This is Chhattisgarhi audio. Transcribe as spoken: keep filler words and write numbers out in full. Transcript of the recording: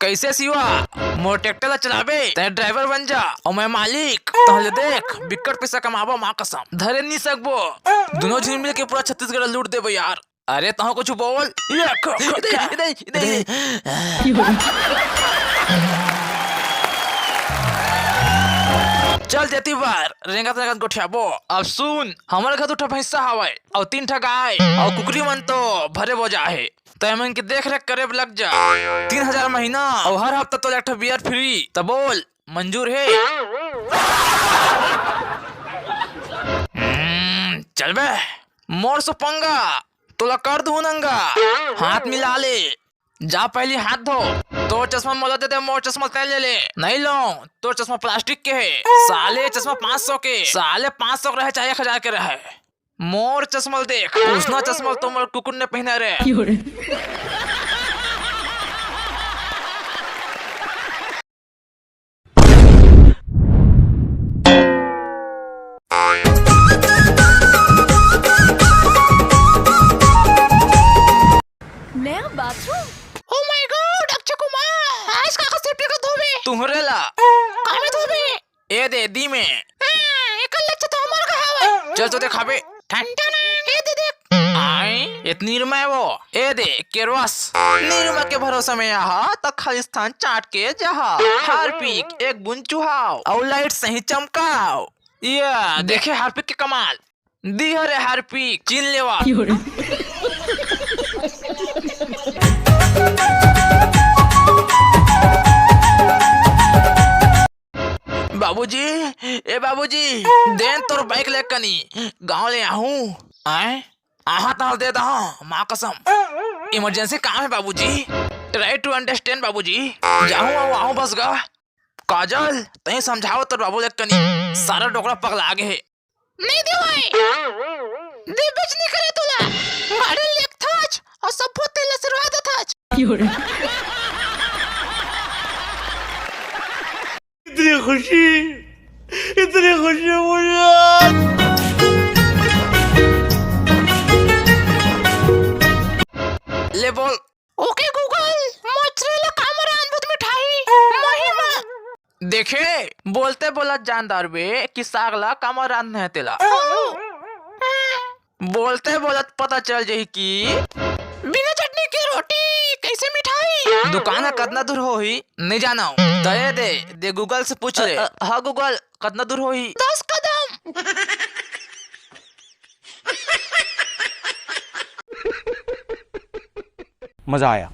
ऐसे शिवा, मोर ट्रैक्टर ला चलाबे, तैं ड्राइवर बन जा, अउ मैं मालिक। तहले देख, बिकट पैसा कमाबो, माँ कसम, धरे नी सकबो। दोनों झिन मिल के पूरा छत्तीसगढ़ ला लूट देबो यार। अरे तहूँ कुछ बोल। ये क-, क-, इधर, इधर, इधर। चल देती बार, रेंगत रेंगत गोठियाबो। अब सुन, हमर घर दू ठा भैंसा हवय, अउ तीन ठा गाय, अउ कुकरी मन तो भरे बोजा हे। तै मन के देख रेख करे बर लग जा। तीन हजार महीना, अउ हर हफ्ता तोला एक ठा बियर फ्री। त बोल, मंजूर हे? हम्म, चल बे, मोर सो पंगा, तोला कर दूं नंगा। हाथ मिला ले, जा पहली हाथ धो। तोर चश्मा मोला दे दे, मोर चश्मा तै ले ले। नहीं लो, तोर चश्मा प्लास्टिक के हे। साले चश्मा पाँच सौ के, साले पाँच सौ के रहे चाहे एक हजार के रहे। मोर चश्मा ल देख, उसना चश्मा ल तो मोर कुकुर ने पहना रे। नया bathroom. Oh my God, Akshay Kumar, आज काकर सेफ्टी का धोबे? तुहरे ला। कामे धोबे? ए दे, दी में। हाँ, एकर लच्छा तो हमर का हवय। चल तो देखाबे। ठंडा ना, ए दे देख। आय, एत निरमा हे वो। ए दे, केरवस। निरमा के भरोसा में आहा, त खालिस्तान चाट के जहा। हारपिक, एक बूंद चुहाव, अउ लाइट सही चमकाव। या, देखे हारपिक के कमाल। दिह रे हारपिक, चिन लेवा। बाबूजी, ए बाबूजी, देन तोर बाइक ले कनी, गांव ले आहूं। आय? आहा तहां दे दहा, माँ कसम। इमरजेंसी काम हे बाबूजी। Try to understand बाबूजी। जाहूं अउ आहूं बस गा। काजल, तहीं समझाव तोर बाबू ले कनी। सारा डोकरा पगला गे हे। नहीं देवाय। देबेच नहीं करे तोला। गाड़ी लेगथच अउ सब्बो तेल आशीर्वाद देथच। इतनी खुशी, इतनी खुशी मुझे आज। ले बोल। OK Google, मोर चुनरी ला कामा रांधबो त मिठाई, महिमा। देखे, बोलते बोलत जान डारबे कि साग ला कामा रांधना हे तेला। बोलते बोलत पता चल जाही कि बिना चटनी के रोटी कैसे मिठाई? दुकान ह कतना दूर होही, नहीं जानव। त ए दे, दे Google से पूछ ले। अ, अ, हाँ Google, कतना दूर होही? दस कदम। मजा आया।